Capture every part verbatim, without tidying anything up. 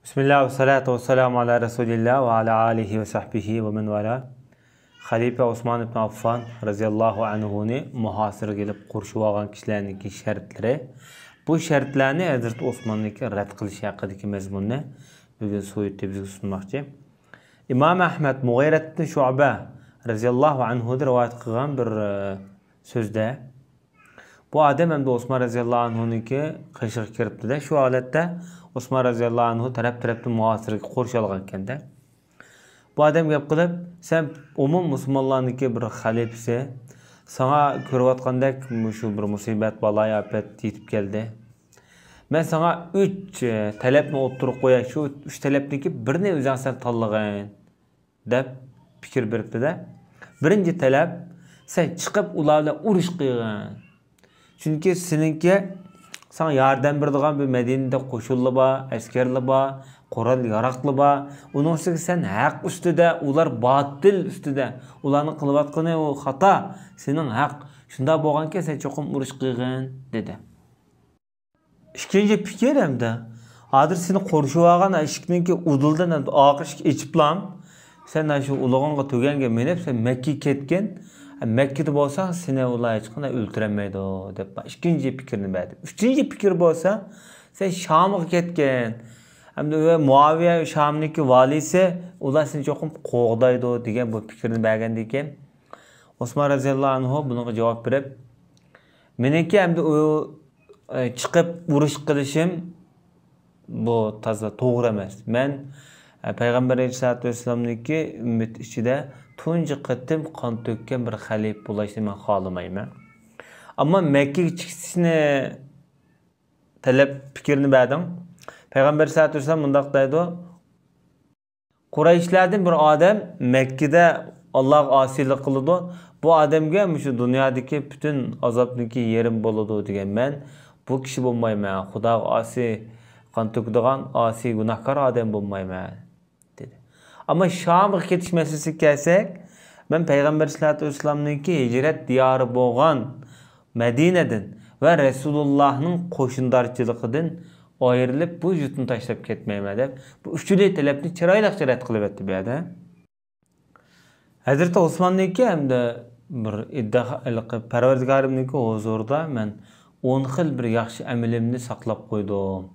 بىسمىللا ۋەسسالاتۇ ۋەسسالامۇ ئالا رەسۇلىللا ۋە ئالا ئالىھى ۋە سەھبىھى ۋە مەن ۋالا. خەلىپە ئوسمان ئىبن ئاففان رەزىياللاھۇ ئەنھۇنى مۇھاسىرىگە ئېلىپ قورشىۋالغان كىشىلەرنىڭكى شەرتلىرى. بۇ شەرتلەرنى ھەزرىتى ئوسماننىڭكى رەت قىلىشى ھەققىدىكى مەزمۇننى بۈگۈن سۇيۇتى بىزگە سۇنماقچى. ئىمام ئەھمەد مۇغىرەت ئىبن شۇئبە رەزىياللاھۇ ئەنھۇدىن رىۋايەت قىلغان بىر، ئە، سۆزدە، بۇ ئادەم ئەمدى ئوسمان رەزىياللاھۇ ئەنھۇنىڭكى قېشىغا كىرىپتۇ-دە، شۇ ھالەتتە ئوسمان رەزىياللاھۇ ئەنھۇ تەرەپتىن مۇھاسىرىگە قورشىۋالغان ئىكەن-دە. بۇ ئادەم گەپ قىلىپ، سەن ئومۇم مۇسۇلمانلارنىڭكى بىر خەلىپىسى، ساڭا كۆرۈۋاتقاندەك مۇشۇ بىر مۇسىبەت، بالايىئاپەت يېتىپ كەلدى. مەن ساڭا ئۈچ، ئە، تەلەپنى ئوتتۇرىغا قوياي، شۇ ئۈچ تەلەپنىڭكى بىرىنى ئۆزۈڭ سەن تاللىغىن. دەپ پىكىر بېرىپتۇ-دە. بىرىنچى تەلەپ، سەن چىقىپ ئۇلار بىلەن ئۇرۇش قىلغىن. چۈنكى سېنىڭكى، ساڭا ياردەم بېرىدىغان بىر مەدىنىدە قوشۇنلا بار، ئەسكەرلا بار، قورال ياراغلا بار. ئۇنىڭ ئۈستىگە سەن ھەق ئۈستىدە، ئۇلار باتىل ئۈستىدە. ئۇلارنىڭ قىلىۋاتقىنى ئۇ خاتا، سېنىڭ ھەق. شۇنداق بولغانكەن سەن چوقۇم ئۇرۇش قىلغىن، دېدى. ئىككىنچى پىكىر ئەمدى، ھازىر سېنى قورشىۋالغان ئىشىكنىڭكى ئۇدۇلىدىن ئەمدى ئارقا ئىشىك ئېچىپلام، سەن شۇ ئۇلىغىڭغا، تۆگەڭگە مىنىپ، سەن مەككىگە كەتكىن. مەككىدە بولساڭ، سېنى ئۇلار ھېچقانداق ئۆلتۈرەلمەيدۇ، دەپ ئىككىنچى پىكىرنى بەردى. ئۈچىنچى پىكىر بولسا، سەن شامغا كەتكىن. ئەمدى مۇئاۋىيە شامنىڭكى ۋالىيسى، ئۇلار سېنى چوقۇم قوغدايدۇ، دېگەن بۇ پىكىرنى بەرگەندىن كېيىن، ئوسمان رەزىياللاھۇ ئەنھۇ بۇنىڭغا جاۋاب بېرىپ، مېنىڭكى ئەمدى ئۇ، ئە، چىقىپ ئۇرۇش قىلىشىم بۇ تازا توغرا ئەمەس. مەن، ئە، پەيغەمبەر ئەلەيھىسسالاتۇ ۋەسسالامنىڭكى ئۈممىتى ئىچىدە تۇنجى قېتىم قان تۆككەن بىر خەلىپە بولۇشنى مەن خالىمايمەن. ئەمما مەككىگە چىقىشنى تەلەپ پىكرىنى بەردىڭ. پەيغەمبەر ئەلەيھىسسالاتۇ ۋەسسالام مۇنداق دەيدۇ، قۇرەيشلەردىن بىر ئادەم مەككىدە ئاللاغا ئاسىيلىق قىلىدۇ. بۇ ئادەمگە مۇشۇ دۇنيادىكى پۈتۈن ئازابنىڭكى يېرىم بولىدۇ دېگەن. مەن بۇ كىشى بولمايمەن. خۇداغا ئاسىي، قان تۆكىدىغان، ئاسىي، گۇناھكار ئادەم بولمايمەن، دېدى. ئەمما شامغا كېتىش مەسىلىسىگە كەلسەك، مەن پەيغەمبەر ئەلەيھىسسالاتۇ ۋەسسالامنىڭكى ھىجرەت دىيارى بولغان مەدىنەدىن ۋە رەسۇلۇللاھنىڭ قوشۇندارچىلىقىدىن ئايرىلىپ، بۇ يۇرتنى تاشلاپ كەتمەيمەن دەپ، بۇ ئۈچىلا تەلەپنى چىرايلىقچە رەت قىلىۋەتتى بۇ يەردە. ھەزرىتى ئوسماننىڭكى ھەمدە بىر ئىددا، پەرۋەردىگارىمنىڭكى ھۇزۇرىدا مەن ئون خىل بىر ياخشى ئەمىلىمنى ساقلاپ قويدۇم.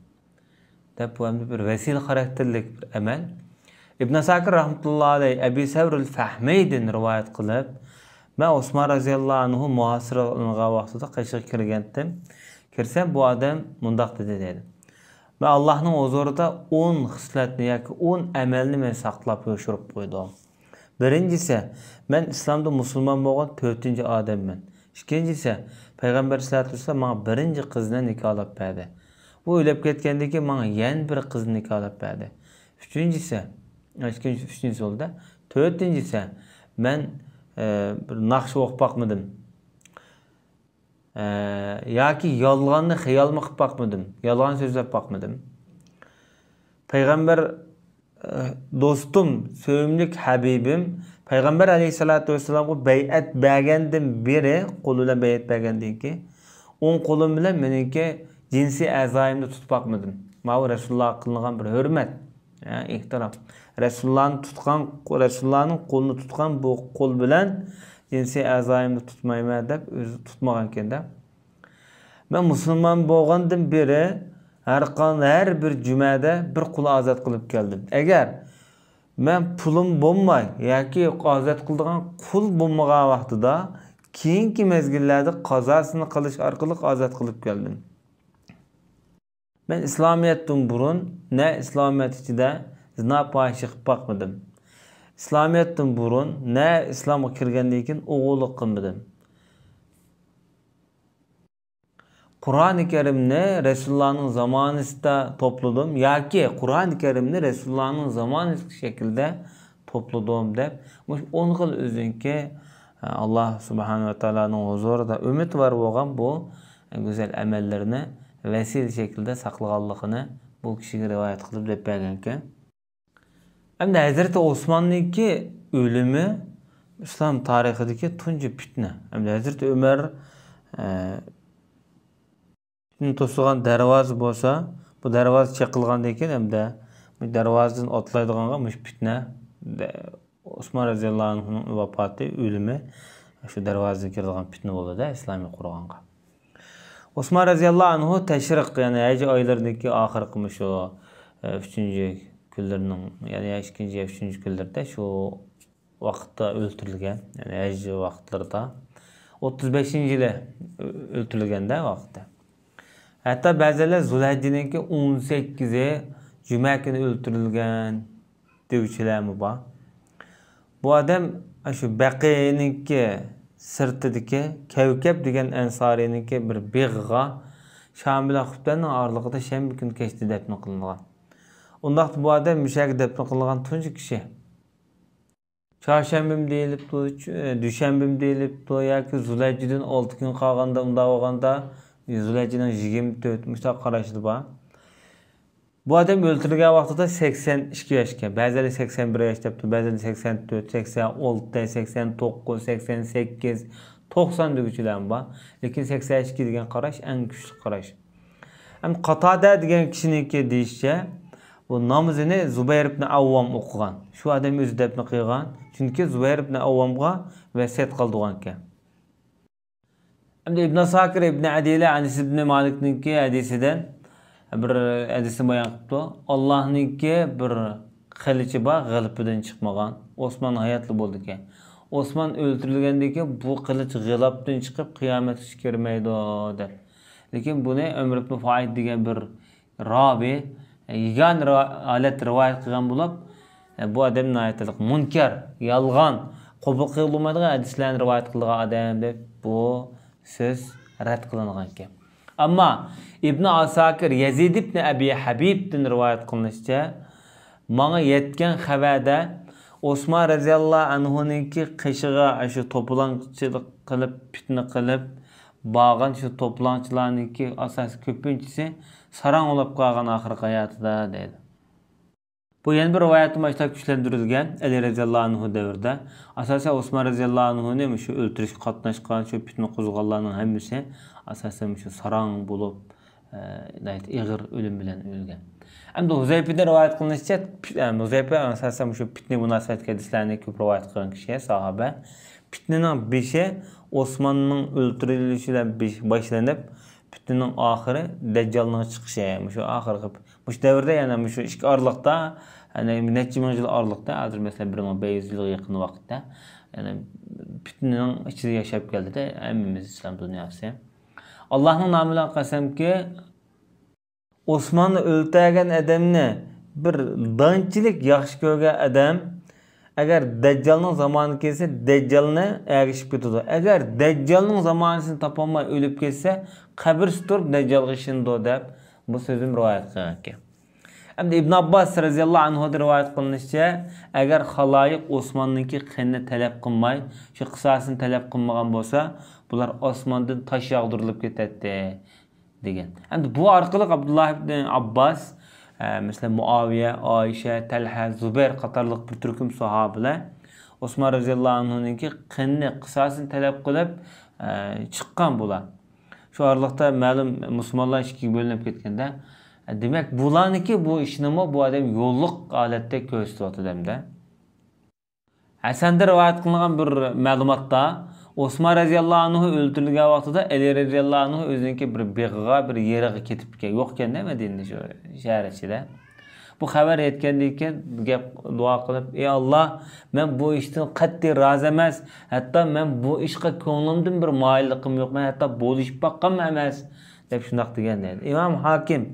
دەپ، بۇ ئەمدى بىر ۋەسىيلە خاراكتېرلىك بىر ئەمەل. ئىبن ئەساكىر رەھمەتۇللا ئەلەيھ ئەبى سەۋرۇل فەھمىيدىن رىۋايەت قىلىپ، مەن ئوسمان رەزىياللاھۇ ئەنھۇ مۇھاسىرە قىلىنغان ۋاقتىدا قېشىغا كىرگەنتىم. كىرسەم، بۇ ئادەم مۇنداق دېدى، دەيدۇ. مەن ئاللاھنىڭ ھۇزۇرىدا ئون خىسلەتنى ياكى ئون ئەمەلنى مەن ساقلاپ يوشۇرۇپ قويدۇم. بىرىنچىسى، مەن ئىسلامدا مۇسۇلمان بولغان تۆتىنچى ئادەممەن. ئىككىنچىسى، پەيغەمبەر سەللەللاھۇ ئەلەيھى ۋەسەللەم ماڭا بىرىنچى قىزنى نىكاھلاپ بەردى. ئۇ ئۆلۈپ كەتكەندىن كېيىن ماڭا يەنە بىر قىزنى نىكاھلاپ بەردى. ئۈچىنچىسى، ئىككىنچى، ئۈچىنچىسى بولدى. تۆتىنچىسى، مەن، ئە، بىر ناخشا ئوقۇپ باقمىدىم. ئە، ياكى يالغاننى خىيالمۇ قىلىپ باقمىدىم. يالغان سۆزلەپ باقمىدىم. پەيغەمبەر، ئە، دوستۇم، سۆيۈملۈك ھەبىبىم، پەيغەمبەر ئەلەيھىسسالاتۇ ۋەسسالامغا بەيئەت بەرگەندىن بېرى، قول بىلەن بەيئەت بەرگەندىن كېيىن، ئوڭ قولۇم بىلەن مېنىڭكى جىنسىي ئەزايىمنى تۇتۇپ باقمىدىم. ماۋۇ رەسۇلۇللاھقا قىلىنغان بىر ھۆرمەت. ھە، ئېھتىرام. رەسۇلۇللانى تۇتقان، رەسۇلۇللانىڭ قولىنى تۇتقان بۇ قول بىلەن جىنسىي ئەزايىمنى تۇتمايمەن دەپ ئۆزى تۇتمىغانىكەن-دە. مەن مۇسۇلمان بولغاندىن بېرى ھەر قان-، ھەر بىر جۈمەدە بىر قۇل ئازاد قىلىپ كەلدىم. ئەگەر مەن پۇلۇم بولماي ياكى ئازاد قىلىدىغان قۇل بولمىغان ۋاقتىدا، كېيىنكى مەزگىللەردە قازاسىنى قىلىش ئارقىلىق ئازاد قىلىپ كەلدىم. مەن ئىسلامىيەتتىن بۇرۇن نە ئىسلامىيەت ئىچىدە زىنا پاھىشە قىلىپ باقمىدىم. ئىسلامىيەتتىن بۇرۇن نە ئىسلامغا كىرگەندىن كېيىن ئوغرىلىق قىلمىدىم. قۇرئانى كەرىمنى رەسۇلۇللانىڭ زامانىسىدا توپلىدىم ياكى قۇرئانى كەرىمنى رەسۇلۇللانىڭ زامانىسىدىكى شەكىلدە توپلىدىم دەپ، مۇشۇ ئون خىل ئۆزىنىڭكى، ئاللا سۇبھانەھۇ ۋە تائالانىڭ ھۇزۇرىدا ئۈمىدۋار بولغان بۇ گۈزەل ئەمەللىرىنى ۋەسىيلە شەكلىدە ساقلىغانلىقىنى بۇ كىشىگە رىۋايەت قىلىپ دەپ بەرگەنكەن. ئەمدى ھەزرىتى ئوسماننىڭكى ئۆلۈمى ئىسلام تارىخىدىكى تۇنجى پىتنە. ئەمدى ھەزرىتى ئۆمەر، ئە، توسىدىغان دەرۋازا بولسا، بۇ دەرۋازا چېقىلغاندىن كېيىن ھەمدە دەرۋازىدىن ئاتلايدىغانغا مۇشۇ پىتنە، دە-، ئوسمان رەزىياللاھۇ ئەنھۇنىڭ ۋاپاتى، ئۆلۈمى شۇ دەرۋازىدىن كىرىدىغان پىتنە بولىدۇ ئىسلامىي قورغانغا. ئوسمان رەزىياللاھۇ ئەنھۇ تەشرىق، يەنى ھەج ئايلىرىدىكى ئاخىرقى مۇشۇ، ئە، ئۈچىنچى كۈنلىرىنىڭ، يەنى يەنى ئىككىنچى يا ئۈچىنچى كۈنلىرىدە شۇ ۋاقىتتا ئۆلتۈرۈلگەن، يەنى ھەج ۋاقىتلىرىدا. ئوتتۇز بەشىنچى يىلى ئۆلتۈرۈلگەندە ۋاقىتتا. ھەتتا بەزىلەر زۇلھەججىنىڭكى ئون سەككىزى جۈمە كۈنى ئۆلتۈرۈلگەن دېگۈچىلەرمۇ بار. بۇ ئادەم شۇ بەقىنىڭكى سىرتىدىكى كەۋكەب دېگەن ئەنسارىينىڭكى بىر بېغىغا شام بىلەن خۇپتەننىڭ ئارىلىقىدا شەنبە كۈنى كەچتە دەپنە قىلىنغان. ئۇنداقتا بۇ ئادەم مۇشۇ يەرگە دەپنە قىلىنغان تۇنجى كىشى. چارشەنبىمۇ دېيىلىپتۇ، چۈ-، دۈشەنبىمۇ دېيىلىپتۇ ياكى زۇلھەججىدىن ئالتە كۈن قالغاندا، ئۇنداق بولغاندا زۇلھەججىنىڭ يىگىرمە تۆتى، مۇشۇنداق قاراشلار بار. بۇ ئادەم ئۆلتۈرۈلگەن ۋاقتىدا سەكسەن ئىككى ياش ئىكەن. بەزىلەر سەكسەن بىر ياش دەپتۇ، بەزىلەر سەكسەن تۆت، سەكسەن ئالتە، سەكسەن توققۇز، سەكسەن سەككىز، توقسان دېگۈچىلەرمۇ بار. لېكىن سەكسەن ئىككى دېگەن قاراش ئەڭ كۈچلۈك قاراش. ئەمدى قاتادە دېگەن كىشىنىڭكى دېيىشىچە، بۇ نامىزىنى زۇبەير ئىبن ئەۋۋام ئوقۇغان. شۇ ئادەم ئۆزى دەپنە قىلغان. چۈنكى زۇبەير ئىبن ئەۋۋامغا ۋەسىيەت قىلىدىغانىكەن. ئەمدى ئىبن ئاساكىر ئىبن ئەدىلە ئەنەس ئىبن مالىكنىڭكى ھەدىسىدىن بىر ھەدىسنى بايان قىپتۇ. ئاللاھنىڭكى بىر قىلىچى بار، غىلىپىدىن چىقمىغان. ئوسمان ھاياتلا بولىدىكەن. ئوسمان ئۆلتۈرۈلگەندىن كېيىن بۇ قىلىچ غىلاپتىن چىقىپ قىيامەتكىچە كىرمەيدۇ، دەپ. لېكىن بۇنى ئۆمەر ئىبن فائىد دېگەن بىر راۋى، يېگانە را-، ھالەتتە رىۋايەت قىلغان بولۇپ، بۇ ئادەم ناھايىتى مۇنكەر، يالغان، قوبۇل قىلغىلى بولمايدىغان ھەدىسلەرنى رىۋايەت قىلىدىغان ئادەم دەپ بۇ سۆز رەت قىلىنغان ئىكەن. ئەمما ئىبن ئاساكىر يەزىد ئىبن ئەبى ھەبىبتىن رىۋايەت قىلىنىشىچە، ماڭا يەتكەن خەۋەردە ئوسمان رەزىياللاھۇ ئەنھۇنىڭكى قېشىغا شۇ توپىلاڭچىلىق قىلىپ، پىتنە قىلىپ بارغان شۇ توپىلاڭچىلارنىڭكى ئاساسىي كۆپىنچىسى ساراڭ بولۇپ قالغان ئاخىرقى ھاياتىدا، دەيدۇ. بۇ يەنە بىر رىۋايەتتە مۇشۇنداق كۈچلەندۈرۈلگەن، ئەلى رەزىياللاھۇ ئەنھۇ دەۋرىدە. ئاساسەن ئوسمان رەزىياللاھۇ ئەنھۇنى مۇشۇ ئۆلتۈرۈشكە قاتناشقان، شۇ پىتنە قوزغىغانلارنىڭ ھەممىسى ئاساسەن مۇشۇ ساراڭ بولۇپ، ئە، ناھايىتى ئېغىر ئۆلۈم بىلەن ئۆلگەن. ئەمدى ھۇزەيپىدىن رىۋايەت قىلىنىشىچە، پىت-، ئە، ھۇزەيپە ئاساسەن مۇشۇ پىتنە مۇناسىۋەتلىك ھەدىسلەرنى كۆپ رىۋايەت قىلغان كىشى، ساھابە. پىتنىنىڭ بېشى ئوسماننىڭ ئۆلتۈرۈلۈشى بىلەن بېش-، باشلىنىپ، پىتنىنىڭ ئاخىرى دەججالنىڭ چىقىشى. مۇشۇ ئاخىرقى، مۇشۇ دەۋردە، يەنى مۇشۇ ئىككى ئارىلىقتا، يەنى نەچچە مىڭ يىل ئارىلىقتا، ھازىر مەسىلەن، بىر مىڭ بەش يۈز يىلغا يېقىن ۋاقىتتا، يەنى پىتنىنىڭ ئىچىدە ياشاپ كەلدى-دە، ھەممىمىز ئىسلام دۇنياسى. ئاللاھنىڭ نامى بىلەن قەسەمكى، ئوسماننى ئۆلتۈرگەن ئادەمنى بىر دانچىلىك ياخشى كۆرگەن ئادەم، ئەگەر دەججالنىڭ زامانى كەلسە، دەججالنى ئەگىشىپ كېتىدۇ. ئەگەر دەججالنىڭ زامانىسىنى تاپالماي ئۆلۈپ كەتسە، قەبرىسى تۇرۇپ دەججالغا ئىشىنىدۇ، دەپ بۇ سۆزىنى رىۋايەت قىلغان ئىكەن. ئەمدى ئىبن ئابباس رەزىياللاھۇ ئەنھۇدىن رىۋايەت قىلىنىشىچە، ئەگەر خالايىق ئوسماننىڭكى قېنىنى تەلەپ قىلماي، شۇ قىساسىنى تەلەپ قىلمىغان بولسا، بۇلار ئاسماندىن تاش ياغدۇرۇلۇپ كېتەتتى، دېگەن. ئەمدى بۇ ئارقىلىق ئابدۇللا ئىبن ئابباس، ئە، مەسىلەن، مۇئاۋىيە، ئائىشە، تەلھە، زۇبەير قاتارلىق بىر تۈركۈم ساھابىلەر ئوسمان رەزىياللاھۇ ئەنھۇنىڭكى قېنىنى، قىساسىنى تەلەپ قىلىپ، ئە، چىققان بۇلار. شۇ ئارىلىقتا مەلۇم مۇسۇلمانلار ئىككىگە بۆلۈنۈپ كەتكەندە، ئە، دېمەك، بۇلارنىڭكى بۇ ئىشىنىمۇ بۇ ئادەم يوللۇق ھالەتتە كۆرسىتىۋاتىدۇ ئەمدى. ھەسەندىن رىۋايەت قىلىنغان بىر مەلۇماتتا، ئوسمان رەزىياللاھۇ ئەنھۇ ئۆلتۈرۈلگەن ۋاقتىدا ئەلى رەزىياللاھۇ ئەنھۇ ئۆزىنىڭكى بىر بېغىغا، بىر يېرىغا كېتىپتىكەن. يوق ئىكەن-دە مەدىنىدە، شۇ شەھەر ئىچىدە. بۇ خەۋەر يەتكەندىن كېيىن گەپ، دۇئا قىلىپ، ئى ئاللا، مەن بۇ ئىشتىن قەتئىي رازى ئەمەس، ھەتتا مەن بۇ ئىشقا كۆڭلۈمدىن بىر مايىللىقىم يوق، مەن ھەتتا بولۇشۇپ باققانمۇ ئەمەس، دەپ شۇنداق دېگەن دەيدۇ. ئىمام ھاكىم،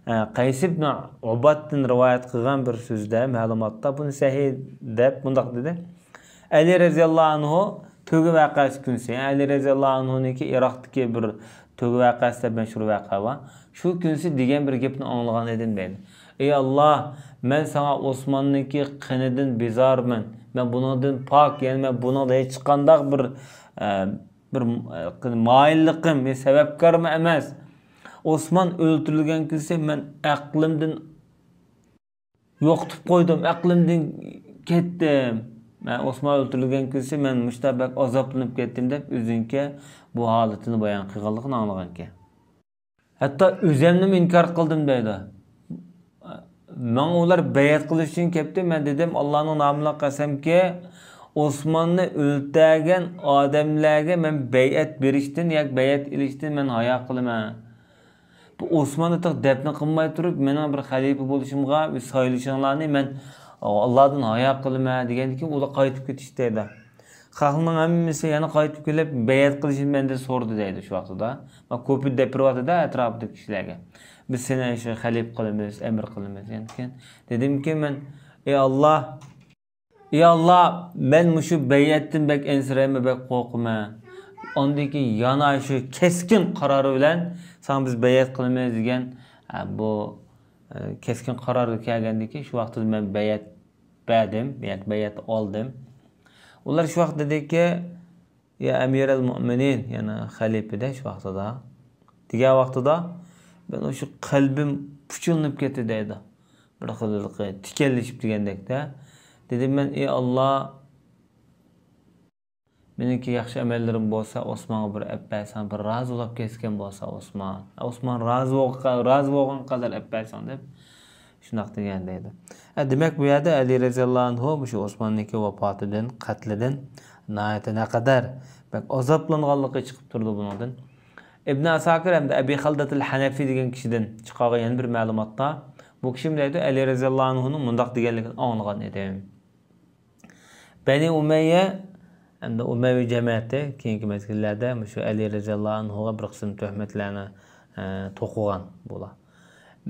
ئە، قەيس ئىبن ئۇبادتىن رىۋايەت قىلغان بىر سۆزدە، مەلۇماتتا بۇنى سەھىھ دەپ مۇنداق دېدى. ئەلى رەزىياللاھۇ ئەنھۇ تۆگە ۋەقەسى كۈنسى، ئەلى رەزىياللاھۇ ئەنھۇنىڭكى ئىراقتىكى بىر تۆگە ۋەقەسى دەپ مەشھۇر ۋەقە بار. شۇ كۈنسى دېگەن بىر گەپنى ئاڭلىغان ئىدىم دەيدۇ. ئى ئاللا، مەن ساڭا ئوسماننىڭكى قېنىدىن بىزارمەن. مەن بۇنىڭدىن پاك، يەنى مەن بۇنىڭدا ھېچقانداق بىر، ئە، بىر، ئە، مايىللىقىم، سەۋەبكارمۇ ئەمەس. ئوسمان ئۆلتۈرۈلگەن كۈنسى مەن ئەقلىمدىن يوقىتىپ قويدۇم، ئەقلىمدىن كەتتىم. مەن ئوسمان ئۆلتۈرۈلگەن كۈنسى مەن مۇشۇنداق بەك ئازابلىنىپ كەتتىم، دەپ ئۆزىنىڭكى بۇ ھالىتىنى بايان قىلغانلىقىنى ئاڭلىغانىكەن. ھەتتا ئۆزۈمنىمۇ ئىنكار قىلدىم دەيدۇ. ماڭا ئۇلار بەيئەت قىلىش ئۈچۈن كەپتۇ. مەن دېدىم، ئاللانىڭ نامى بىلەن قەسەمكى، ئوسماننى ئۆلتۈرگەن ئادەملەرگە مەن بەيئەت بېرىشتىن ياكى بەيئەت ئېلىشتىن مەن ھايا قىلىمەن. بۇ ئوسماننى تېخى دەپنە قىلماي تۇرۇپ، مېنىڭ بىر خەلىپە بولۇشۇمغا سايلىشىڭلارنى مەن ئاللادىن ھايا قىلىمەن دېگەندىن كېيىن، ئۇلار قايتىپ كېتىشتى دەيدۇ. خەقنىڭ ھەممىسى يەنە قايتىپ كېلىپ، بەيئەت قىلىشنى مەندىن سورىدى دەيدۇ شۇ ۋاقتىدا. مانا كوپى دەپ بېرىۋاتىدۇ ئەتراپىدىكى كىشىلەرگە. بىز سېنى شۇ خەلىپە قىلىمىز، ئەمىر قىلىمىز. يەنە كېيىن دېدىمكى مەن، ئى ئاللا، ئى ئاللا، مەن مۇشۇ بەيئەتتىن بەك ئەنسىرەيمەن، بەك قورقىمەن. ئاندىن كېيىن يەنە شۇ كەسكىن قارار بىلەن ساڭا بىز بەيئەت قىلىمىز دېگەن، ئە، بۇ، ئە، كەسكىن قارارغا كەلگەندىن كېيىن شۇ ۋاقتىدا مەن بەيئەت بەردىم، ياكى بەيئەت ئالدىم. ئۇلار شۇ ۋاقىت دېدىكى، يا ئەمىرەل مۇئمىنىن، يەنى خەلىپىدە شۇ ۋاقتىدا دېگەن ۋاقتىدا، مەن شۇ قەلبىم پۇچۇلىنىپ كەتتى دەيدۇ. بىر خىل تىكەنلىشىپ دېگەندەكتە. دېدىم مەن، ئى ئاللا، مېنىڭكى ياخشى ئەمەللىرىم بولسا، ئوسمانغا بىر ئەپ بەرسەڭ، بىر رازى بولۇپ كەتكەن بولسا ئوسمان. ئوسمان رازى بولغا-، رازى بولغان قەدەر ئەپ بەرسەڭ دەپ شۇنداق دېگەن دەيدۇ. ھە، دېمەك، بۇ يەردە ئەلى رەزىياللاھۇ ئەنھۇ مۇشۇ ئوسماننىڭكى ۋاپاتىدىن، قەتلىدىن ناھايىتى نەقەدەر بەك ئازابلانغانلىقى چىقىپ تۇرىدۇ بۇنىڭدىن. ئىبن ئەساكىر ھەمدە ئەبى خەلدەتىل ھەنەفى دېگەن كىشىدىن چىقارغان يەنە بىر مەلۇماتتا، بۇ كىشى دەيدۇ، ئەلى رەزىياللاھۇ ئەنھۇنىڭ مۇنداق دېگەنلىكىنى ئاڭلىغان ئىدىم. بەنى ئۇمەييە ھەمدە ئۇمەۋى جەمەتى كېيىنكى مەزگىللەردە مۇشۇ ئەلى رەزىياللاھۇ ئەنھۇغا بىر قىسىم تۆھمەتلەرنى، ئە، توقۇغان بۇلار.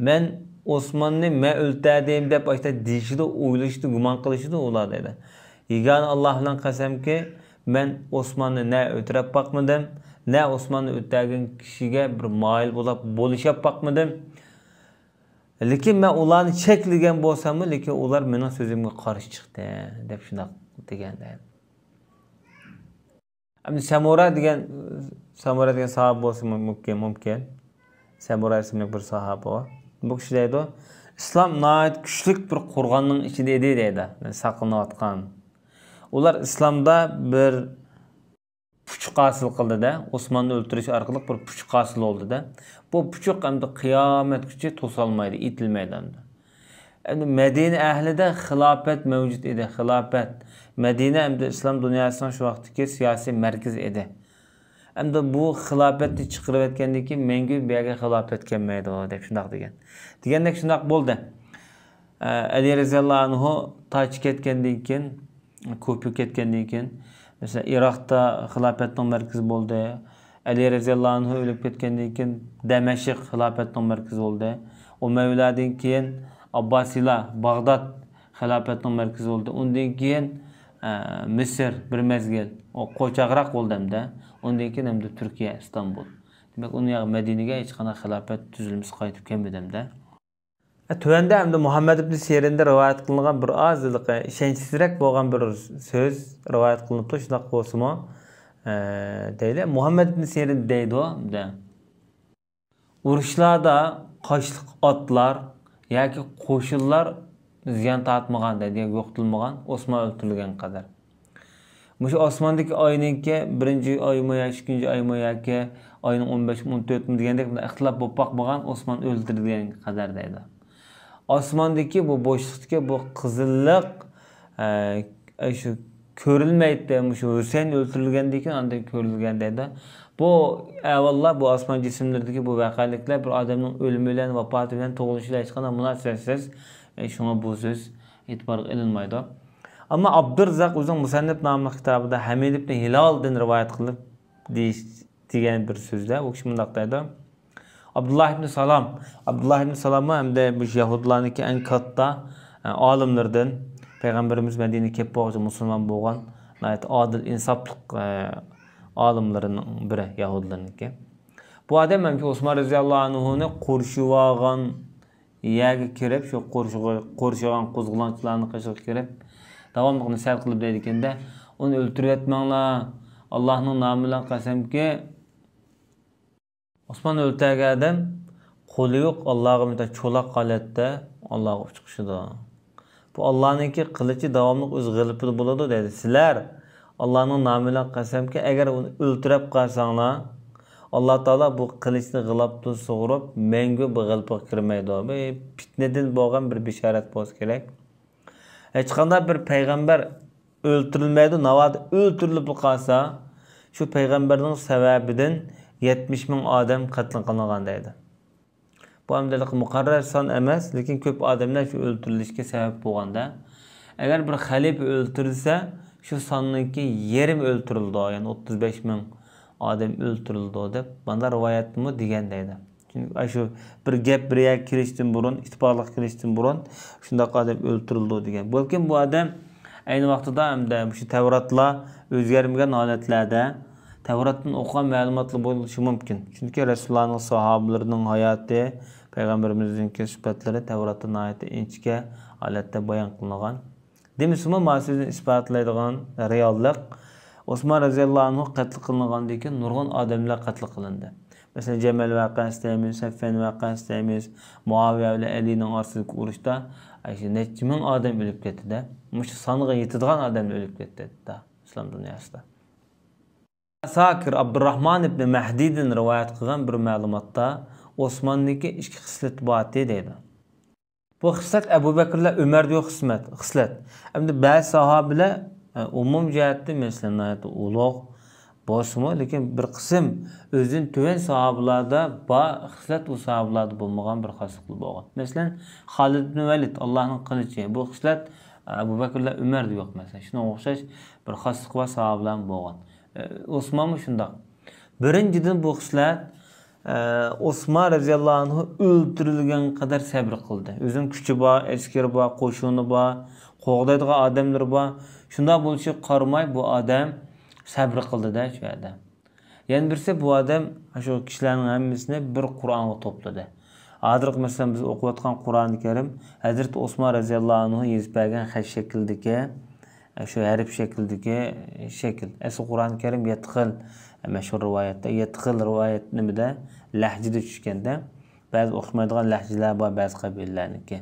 مەن ئوسماننى مەن ئۆلتۈردۈم دەپ ئاشتا دېيىشىدۇ، ئويلىشىدۇ، گۇمان قىلىشىدۇ ئۇلار دەيدۇ. يېگانە ئاللا بىلەن قەسەمكى، مەن ئوسماننى نە ئۆلتۈرۈپ باقمىدىم، نە ئوسماننى ئۆلتۈرگەن كىشىگە بىر مايىل بولاپ بولۇشۇپ باقمىدىم. لېكىن مەن ئۇلارنى چەكلىگەن بولساممۇ، لېكىن ئۇلار مېنىڭ سۆزۈمگە قارشى چىقتى، دەپ شۇنداق دېگەن. ئەمدى سەمۇرا دېگەن، سەمۇرا دېگەن ساھابە بولسا مۇمكىن، مۇمكىن. سەمۇرا ئىسىملىك بىر ساھابە بار. بۇ كىشى دەيدۇ، ئىسلام ناھايىتى كۈچلۈك بىر قورغاننىڭ ئىچىدە ئىدى دەيدۇ، ساقلىنىۋاتقان. ئۇلار ئىسلامدا بىر پۇچۇق ھاسىل قىلدى-دە، ئوسماننى ئۆلتۈرۈش ئارقىلىق بىر پۇچۇق ھاسىل بولدى-دە. بۇ پۇچۇق ئەمدى قىيامەتكىچە توسالمايدۇ، ئېتىلمەيدۇ ئەمدى. ئەمدى مەدىنە ئەھلىدە خىلاپەت مەۋجۇت ئىدى، خىلاپەت. مەدىنە ئەمدى ئىسلام دۇنياسىنىڭ شۇ ۋاقىتتىكى سىياسىي مەركىزى ئىدى. ئەمدى بۇ خىلاپەتنى چىقىرىۋەتكەندىن كېيىن مەڭگۈ بۇ يەرگە خىلاپەت كەلمەيدۇ، دەپ شۇنداق دېگەن. دېگەندەك شۇنداق بولدى. ئە، ئەلى رەزىياللاھۇ ئەنھۇ تاجى كەتكەندىن كېيىن، كوپى كەتكەندىن كېيىن، مەسىلەن، ئىراقتا خىلاپەتنىڭ مەركىزى بولدى. ئەلى رەزىياللاھۇ ئەنھۇ ئۆلۈپ كەتكەندىن كېيىن، دەمەشق خىلاپەتنىڭ مەركىزى بولدى. ئۇمەۋىيلاردىن كېيىن، ئابباسىيلار باغداد خىلاپەتنىڭ مەركىزى بولدى. ئۇندىن كېيىن، ئە، مىسىر بىر مەزگىل، ئۇ قوچاقراق بولدى ئەمدى. ئۇندىن كېيىن ئەمدى تۈركىيە، ئىستانبۇل. دېمەك، ئۇنىڭ ياغى مەدىنىگە ھېچقانداق خىلاپەت تۈزۈلمىسى قايتىپ كەلمىدى ئەمدى. تۆۋەندە ئەمدى مۇھەممەد ئىبن سىرىندىن رىۋايەت قىلىنغان بىر ئاز ھېلىقى ئىشەنچسىزرەك بولغان بىر سۆز رىۋايەت قىلىنىپتۇ، شۇنداق بولسىمۇ، ئە، دەيلى. مۇھەممەد ئىبن سىرىن دەيدۇ، دە. ئۇرۇشلاردا قاشلىق ئاتلار ياكى قوشۇنلار زىيان تارتمىغان، دەيدۇ، يوقىتىلمىغان، ئوسمان ئۆلتۈرۈلگەن قەدەر. مۇشۇ ئاسماندىكى ئاينىڭكى بىرىنچى ئايمۇ يا ئىككىنچى ئايمۇ ياكى ئاينىڭ ئون بەشمۇ، ئون تۆتمۇ دېگەندەك بۇنداق ئىختىلاپ بولۇپ باقمىغان، ئوسمان ئۆلتۈرۈلگەن قەدەر دەيدۇ. ئاسماندىكى بۇ بوشلۇقتىكى بۇ قىزىللىق، ئە، ئە، شۇ كۆرۈلمەيتتى. مۇشۇ ھۈسەيىن ئۆلتۈرۈلگەندىن كېيىن ئاندىن كۆرۈلگەن دەيدۇ. بۇ ئەھۋاللار، بۇ ئاسمان جىسىملىرىدىكى بۇ ۋەقەلىكلەر بىر ئادەمنىڭ ئۆلۈمى بىلەن، ۋاپاتى بىلەن، تۇغۇلۇشى بىلەن ھېچقانداق مۇناسىۋەتسىز. ئە، شۇڭا بۇ سۆز ئېتىبارغا ئېلىنمايدۇ. ئەمما ئابدۇرزاق ئۆزىنىڭ مۇسەننىپ ناملىق كىتابىدا ھەمىد ئىبن ھىلالدىن رىۋايەت قىلىپ دېيىش، دېگەن بىر سۆزدە ئۇ كىشى مۇنداق دەيدۇ. ئابدۇللا ئىبن سالام، ئابدۇللا ئىبن سالاممۇ ھەمدە مۇشۇ يەھۇدىيلارنىڭكى ئەڭ كاتتا، ئە، ئالىملىرىدىن، پەيغەمبىرىمىز مەدىنىگە كېلىپ بولغۇچە مۇسۇلمان بولغان ناھايىتى ئادىل، ئىنساپلىق، ئە، ئالىملىرىنىڭ بىرى يەھۇدىيلارنىڭكى. بۇ ئادەم ھەمكى ئوسمان رەزىياللاھۇ ئەنھۇنى قورشىۋالغان يەرگە كىرىپ، شۇ قورشىغا-، قورشىغان قوزغىلاڭچىلارنىڭ قېشىغا كىرىپ، داۋاملىق نەسىھەت قىلىپ دەيدىكەن-دە، ئۇنى ئۆلتۈرۈۋەتمەڭلار، ئاللاھنىڭ نامى بىلەن قەسەمكى، ئوسمان ئۆلتۈرگەن ئادەم قولى يوق، ئاللاغا مۇنداق چولاق ھالەتتە ئاللاغا ئۇچقۇشىدۇ. بۇ ئاللانىڭكى قىلىچى داۋاملىق ئۆز غېلىپىدە بولىدۇ دەيدۇ. سىلەر ئاللانىڭ نامى بىلەن قەسەمكى، ئەگەر ئۇنى ئۆلتۈرۈپ قالساڭلار، ئاللا تائالا بۇ قىلىچنى غىلاپتىن سۇغۇرۇپ، مەڭگۈ بۇ غىلپىغا كىرمەيدۇ. بۇ پىتنىدىن بولغان بىر بېشارەت بولسا كېرەك. ھېچقانداق بىر پەيغەمبەر ئۆلتۈرۈلمەيدۇ، ناۋادا ئۆلتۈرۈلۈپ قالسا، شۇ پەيغەمبەرنىڭ سەۋەبىدىن يەتمىش مىڭ ئادەم قەتل قىلىنغان دەيدۇ. بۇ ئەمدى مۇقەررەر سان ئەمەس، لېكىن كۆپ ئادەملەر شۇ ئۆلتۈرۈلۈشكە سەۋەب بولغاندا، ئەگەر بىر خەلىپە ئۆلتۈرۈلسە، شۇ ساننىڭكى يېرىمى ئۆلتۈرۈلىدۇ، يەنى ئوتتۇز بەش مىڭ ئادەم ئۆلتۈرۈلىدۇ دەپ، مانا رىۋايەتتىمۇ دېگەن دەيدۇ. چۈنكى ئاشۇ بىر گەپ بىر يەرگە كېلىشتىن بۇرۇن، ئىتتىپاقلىق كېلىشتىن بۇرۇن شۇنداق ئادەم ئۆلتۈرۈلىدۇ دېگەن. بەلكىم بۇ ئادەم ئەينى ۋاقتىدا ھەمدە مۇشۇ تەۋراتلار ئۆزگەرمىگەن ھالەتلەردە تەۋراتتىن ئوقۇغان مەلۇماتلار بولۇشى مۇمكىن. چۈنكى رەسۇلۇللانىڭ ساھابىلىرىنىڭ ھاياتى، پەيغەمبىرىمىزنىڭكى سۈپەتلىرى تەۋراتتا ناھايىتى ئىنچىكە ھالەتتە بايان قىلىنغان. دېمىسىمۇ، مانا سۆزنى ئىسپاتلايدىغان رېئاللىق، ئوسمان رەزىياللاھۇ ئەنھۇ قەتل قىلىنغاندىن كېيىن نۇرغۇن ئادەملەر قەتل قىلىندى. مەسىلەن، جەمەل ۋەقەسى دەيمىز، سەففەن ۋەقەسى دەيمىز، مۇئاۋىيە بىلەن ئەلىنىڭ ئارىسىدىكى ئۇرۇشتا، ئاشۇ نەچچە مىڭ ئادەم ئۆلۈپ كەتتى-دە. مۇشۇ سانغا يېتىدىغان ئادەملەر ئۆلۈپ كەتتى ھەتتا ئىسلام دۇنياسىدا. ساكىر ئابدۇرراھمان ئىبنى مەھدىدىن رىۋايەت قىلغان بىر مەلۇماتتا ئوسماننىڭكى ئىككى خىسلىتى بار ئىدى دەيدۇ. بۇ خىسلەت ئەبۇ بەكرىلەر ئۆمەردە يوق خىسمەت-، خىسلەت. ئەمدى بەزى ساھابىلەر، ئە، ئومۇم جەھەتتە، مەسىلەن، ناھايىتى ئۇلۇغ بولسىمۇ، لېكىن بىر قىسىم ئۆزىدىن تۆۋەن ساھابىلاردا بار خىسلەت ئۇ ساھابىلاردا بولمىغان بىر خاسلىقلار بولغان. مەسىلەن، خالىد ئىبن ۋەلىد، ئاللاھنىڭ قىلىچى، بۇ خىسلەت، ئە، ئەبۇ بەكرىلەر ئۆمەردە يوق، مەسىلەن. شۇنىڭغا ئوخشاش بىر خاسلىق بار ساھابىلارمۇ بولغان. ئە، ئوسمانمۇ شۇنداق. بىرىنچىدىن، بۇ خىسلەت، ئە، ئوسمان رەزىياللاھۇ ئەنھۇ ئۆلتۈرۈلگەنگە قەدەر سەبرى قىلدى. ئۆزىنىڭ كۈچى بار، ئەسكىرى بار، قوشۇنى بار، قوغدايدىغان ئادەملىرى بار. شۇنداق بولۇشىغا قارىماي، بۇ ئادەم سەبرى قىلدى-دە شۇ يەردە. يەنە بىرسى، بۇ ئادەم شۇ كىشىلەرنىڭ ھەممىسىنى بىر قۇرئانغا توپلىدى. ھازىرقى، مەسىلەن، بىز ئوقۇۋاتقان قۇرئانى كەرىم ھەزرىتى ئوسمان رەزىياللاھۇ ئەنھۇ يېزىپ بەرگەن خەت شەكلىدىكى، شۇ ھەرپ شەكلىدىكى شەكىل. ئەسلى قۇرئانى كەرىم يەتتە خىل، مەشھۇر رىۋايەتتە، يەتتە خىل رىۋايەت نېمىدە، لەھجىدە چۈشكەندە، بەزى ئوخشىمايدىغان لەھجىلەر بار بەزى قەبىلىلەرنىڭكى.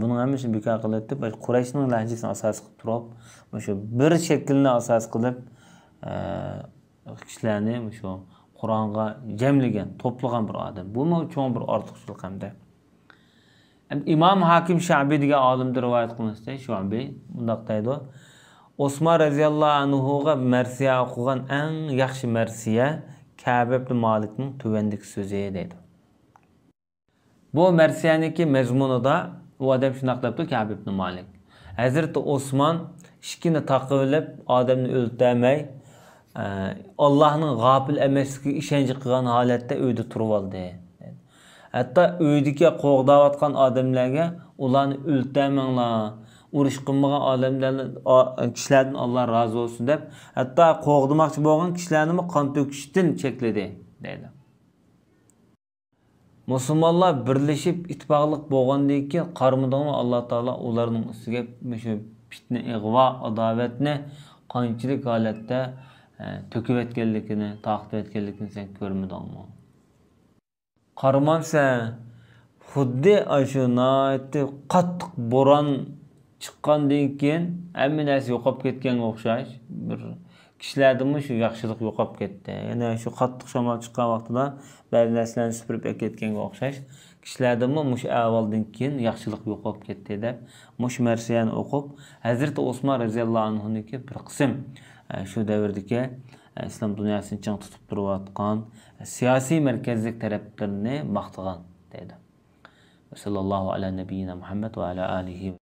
بۇنىڭ ھەممىسىنى بىكار قىلىۋېتىپ، قۇرەيشنىڭ لەھجىسىنى ئاساس قىلىپ تۇرۇپ، مۇشۇ بىر شەكىلنى ئاساس قىلىپ، ئە، كىشىلەرنى مۇشۇ قۇرئانغا جەملىگەن، توپلىغان بىر ئادەم. بۇمۇ چوڭ بىر ئارتۇقچىلىق ھەمدە. ئىمام ھاكىم شەئبى دېگەن ئالىمدىن رىۋايەت قىلىنىشىچە، شۇئبى مۇنداق دەيدۇ: ئوسمان رەزىياللاھۇ ئەنھۇغا مەرسىيە ئوقۇغان ئەڭ ياخشى مەرسىيە كەب ئىبن مالىكنىڭ تۆۋەندىكى سۆزى دەيدۇ. بۇ مەرسىيەنىڭكى مەزمۇنىدا ئۇ ئادەم شۇنداق دەپتۇ، كەب ئىبن مالىك: ھەزرىتى ئوسمان ئىشىكنى تاقىۋېلىپ، ئادەمنى ئۆلتۈرمەي، ئە، ئاللاھنىڭ غاپىل ئەمەسلىكىگە ئىشەنچ قىلغان ھالەتتە ئۆيدە تۇرۇۋالدى. ھەتتا ئۆيدىكى قوغداۋاتقان ئادەملەرگە، ئۇلارنى ئۆلتۈرمەڭلار، ئۇرۇش قىلمىغان ئادەملەرنى، ئا-، كىشىلەردىن ئاللا رازى بولسۇن دەپ، ھەتتا قوغدىماقچى بولغان كىشىلەرنىمۇ قان تۆكۈشتىن چەكلىدى، دەيدۇ. مۇسۇلمانلار بىرلىشىپ ئىتتىپاقلىق بولغاندىن كېيىن قارىمىدىڭمۇ، ئاللا تائالا ئۇلارنىڭ ئۈستىگە مۇشۇ پىتنە، ئىغۋا، ئاداۋەتنى قانچىلىك ھالەتتە، ئە، تۆكۈۋەتكەنلىكىنى، تارقىتىۋەتكەنلىكىنى سەن كۆرمىدىڭمۇ؟ قارىمامسەن، خۇددى ئاشۇ ناھايىتى قاتتىق بوران چىققاندىن كېيىن ھەممە نەرسە يوقاپ كەتكەنگە ئوخشاش، بىر كىشىلەردىنمۇ شۇ ياخشىلىق يوقاپ كەتتى. يەنى شۇ قاتتىق شامال چىققان ۋاقتىدا بەزى نەرسىلەرنى سۈپۈرۈپ ئەكەتكەنگە ئوخشاش، كىشىلەردىنمۇ مۇشۇ ئەھۋالدىن كېيىن ياخشىلىق يوقاپ كەتتى دەپ، مۇشۇ مەرسىيەنى ئوقۇپ، ھەزرىتى ئوسمان رەزىياللاھۇ ئەنھۇنىڭكى بىر قىسىم، ئە، شۇ دەۋردىكى، ئە، ئىسلام دۇنياسىنى چىڭ تۇتۇپ تۇرۇۋاتقان، ئە، سىياسىي مەركەزلىك تەرەپلىرىنى ماختىغان دەيدۇ. ۋەسەللاللاھۇ ئەلا نەبىييىنا مۇھەممەد ۋە ئەلا ئالىھى.